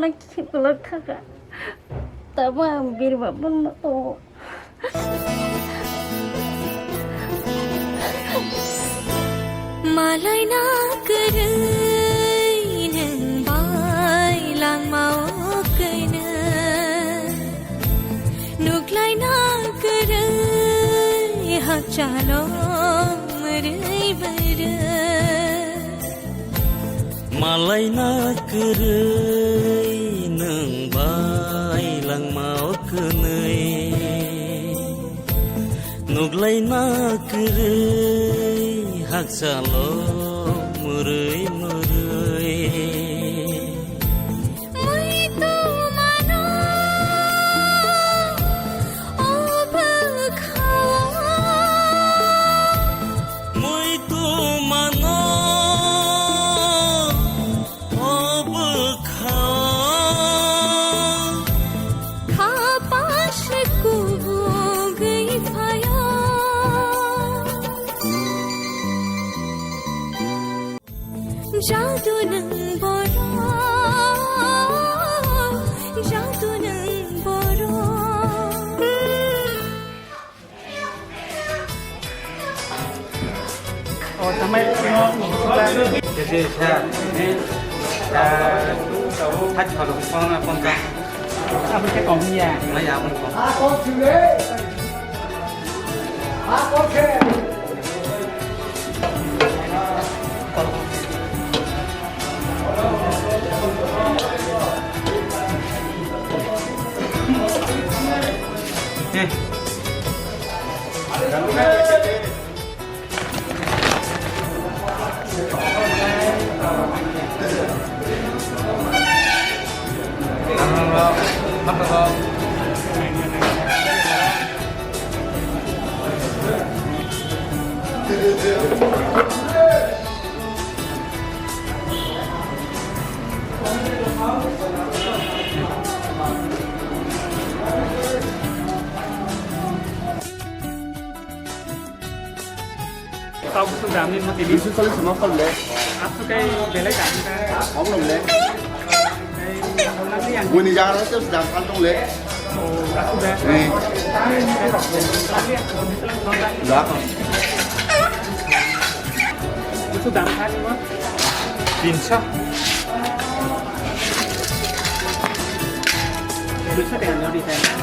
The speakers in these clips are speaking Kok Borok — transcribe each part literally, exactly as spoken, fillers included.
Kikolok thaka. Tamo ang birba bunma tongo. Malaina kwrwi nwng bai langma o kwnwi. Nuklaina kwrwi hakchalo mwrwi bwrwi. Malaina kwrwi nwng bai langma o kwnwi. Nuklaina kwrwi hakchalo mwrwi mwrwi. Muitu mano o bwkhao. Muitu mano o bwkhao. Khapas kubugwi phaio. Jadu nwng borok, jadu nwng borok. O, tamai no. Jadi, sa, ini, sa, hat chalo, kona, kona. Apa sih, kong ya? Maya, apa, kong. Tau busu dam ni mati ni. Bisu solis ma kol le. Asu kai belai dam ni ta. Om lom le. Buni jaga rasa sudah kantong le. Ni. Berapa? Itu dam kan, Mas? Tinsho. Tinsho dengan lori saya.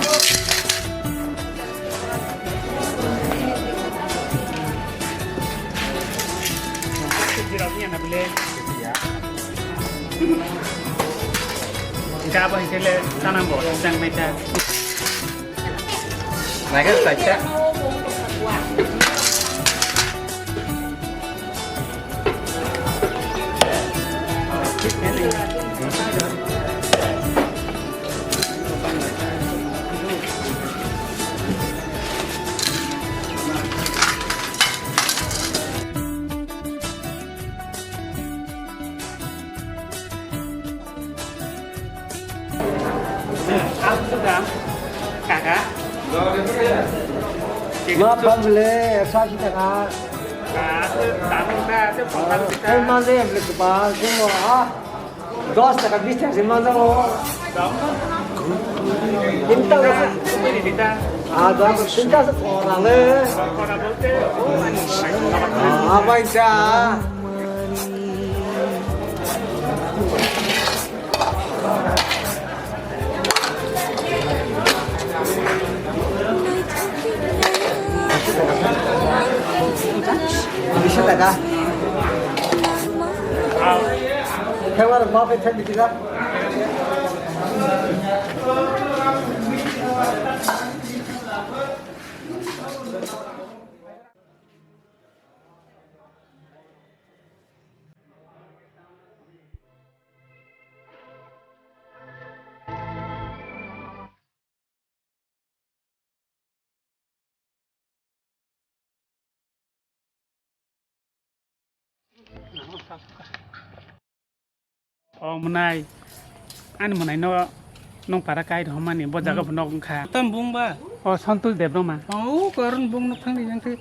Gabo hingke le tanambo, sang meta. Naikhe sacha. Kaka. Ma phamle ekso ashi taka. Khe manje emle kwbang khe mo, ah, dos taka bis taka se manjago. Tinta. Ah, dos tinta se pora le. Ah, bai cha. Bisa taka. Kewar ma pe thak dikira. O mwnai, ani mwnai no nong para kai rw mani, bo jaga bo nok wngkha. Tam bung ba? O Santul Debbarma. O karon bung nok thang di jang khe.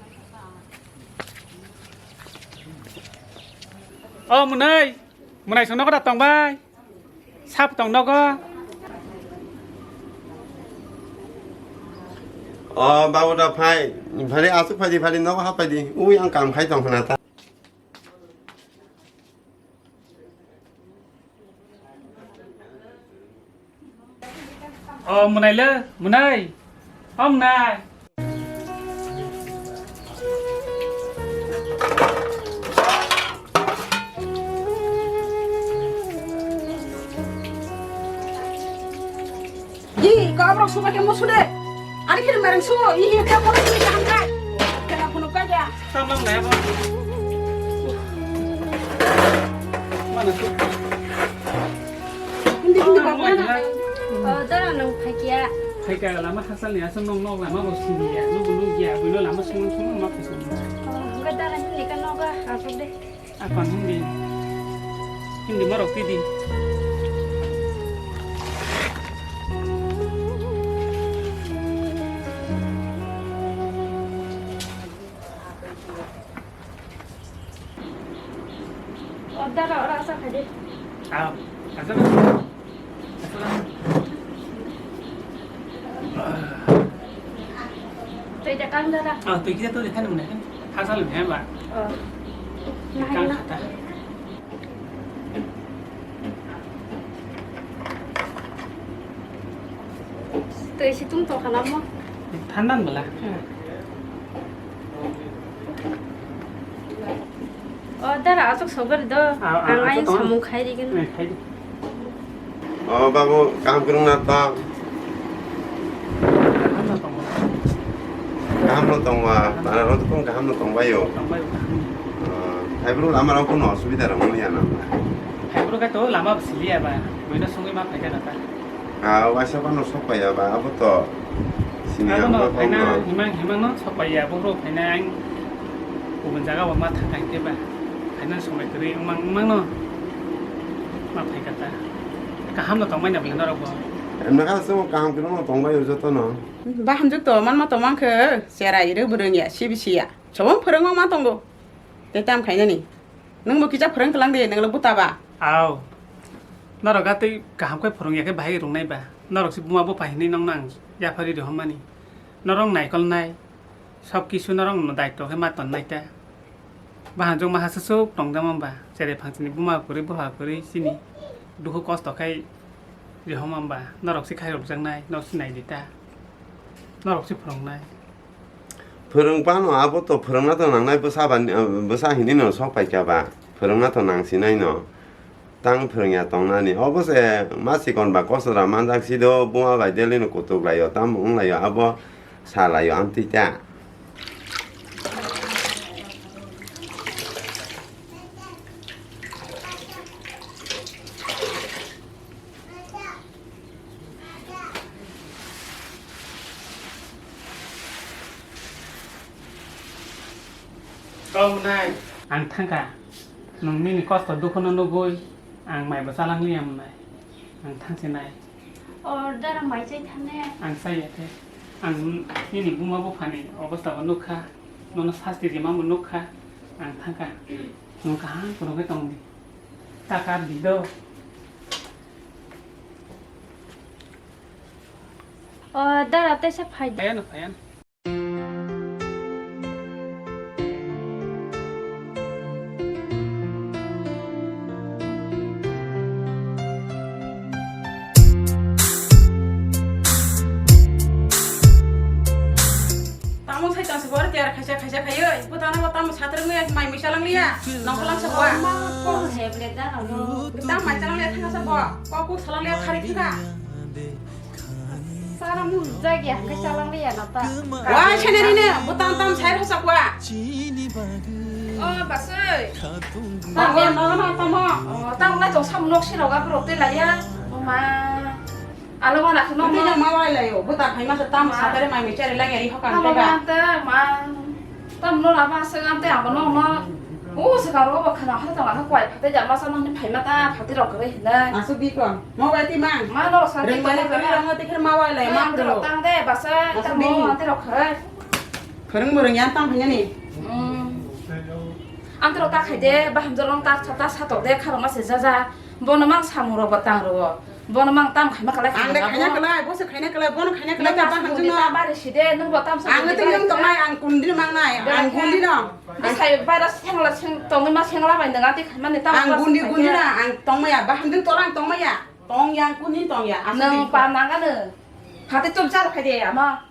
O mwnai, mwnai song nok da tong bai. Sap tong nogo. O babu da phai, phari asuk phai di, phari nogo hap phai di. Ui ang kam khai tong khna ta. O Munai le, Munai. O Munai. Di, kau rok suba ke musude. Ani kiri mereng su, ihi ke pola kiri kaham kai. Kena phunuk kai dia. Tamam na ya, Bang. Mana tu? Hindi, hindi, Bang, mana? Oh, dara nang phakia. Phaika lama hasal ni asal nong nok lama bo sini ya. Nong nong ya, buino lama sung sung ma phaisa. Oh, enggak dara hindi kan noga, apa deh? Apan hindi. Hindi marok tidi. Order ora asa khadi. Ah, asa. Tui da kang dara. Ah, tui kita tu dekan mana kan? Hasal mana ba? Oh. Nah, kang nah. Kata. Twi situng tongkha namo? Thandan bwla. Hmm. O dara aswk sogari do. A, a, ang aswk ayang tong. Samung khai rigin. Eh, khai di. O babu, kaham kwrwng na tong? Kaham no tongo. Kaham no tongba, bara rok tong kaham no tongbaio. Tongbaio kaham. O, hai bro lama rok kono osubida rok wngya na? Hai bro khe to lama siliya ba, buino songwi ma phaikha kha ta. Ah, waisa phano sok paiya ba, abo to sini. Abono ang phaina, himang, himang no sok paiya, bohrok phaina ang kubun jaga bo ma thang thang khe ba. Phaina somai kwrwi wngmang, wngmang no ma phaikha ta. Kaham no tongmani bwle norok bo. Emna kha se kaham kwrwng no tongbai o joto no. Ba hamjwk to manma tongmang khe, cherai rw bwrwng ya, sibi siya. Sobong phwrwngma ma tongo. Tei tam khainani. Nwng bo kisa phwrwng kwlang di, nwng le buta ba. Au. Norok ga tei kaham khe phwrwng ya khe bahai rwngnai ba. Norok se buma bupha hinwi nong nang yaphari rihormani. Norok naikolnai. Sob kisu norok no daityo khe ma tonnai ta. Bahan jwk ma ha swk swk tong jama ba. Cherai phang chini buma kwrwi bupha kwrwi chini. Dukhu kosto khai rihorma ba. Norok se khai rwkjaknai, norok se nai di ta. Norok se phwrwngnai. Phwrwng phano abo to phwrwngna to nangnai bwsa ba, bwsa hinwi no sok paikha ba. Phwrwngna to nangsinai no. Tang phwrwngya tongnani. Obo se ma chikon ba kosora manjak si do, buma bai daily no kutuk laio, tamo wng laio, abo sa laio amtwi ta. Kok nai. Ang thangkha. Nwng nini kosto dukhuno nugwi ang maibo chalangliya mwnai. Ang thangsinai. O, dara mai chai thane. Ang chaya khe. Ang nini buma buphani obostabo nukha. Nono sasti rimamo nukha. Ang thangkha. Nwng kaham phunugwi tongdi. Taka bido. O, dara teisa phai. Phaiano, phaiano. Tamo sai tangsi bor tiar khaisa khaisa khaioi. Butana bo tamo satrwngwi mai misa langliya. Nongkholangsa bo. Ma, kok heble dara no. Tamo mai chalangliya thangsa bo. Kok kuk salangliya khari thika. Sara mujak ya, hwnkhe chalang liya na ta. Wai, sene rine, butang tam sai rw sak wa. O, basoi. Tamo, no, no, tamo. O, tamo na jong sam nok sirok a borok tei laiya. O ma. Alo ma nakhe no ma. Tei ma wai laio, butang khai masa tam satare mai mi chari lagi ari hokan tamo tega. Ma ta, ma. Tam no lama se am te abo no no. O se karo bo khana ha ta ha kwai phate ja masa no ni phai ma ta phate rok re hinai. Asu di ko. Mo bai ti mang. Ma no sa ti ko. Reng bai ko rang ti kher ma wai lai ma. Tang de basa ta mo ante rok khai. Khorang mo rang yan tang phanya ni. Hmm. Ante rok ta khai de ba hamjor rong ta sa ta sa tok de kharo ma se ja ja. Bono mang samung rok bo tang rwo. Bono mang tam khaima kalai. Ang le khaina kalai, bo se khaina kalai, bono khaina kalai, ta ba hamjwk no. Ta bari si de, nung bo tam sa. Ang le tei nung tongnai, ang kundi mang nai, ang kundi no. Bisai bara sengla seng tongwi ma sengla bai nang ati khaimani ta. Ang gundi gundi na, ang tongmaya, ba hamjwk tola ang tongmaya. Tong yang kundi tong ya, asli. Nung pa nang ano. Hati tup jar khai de ama.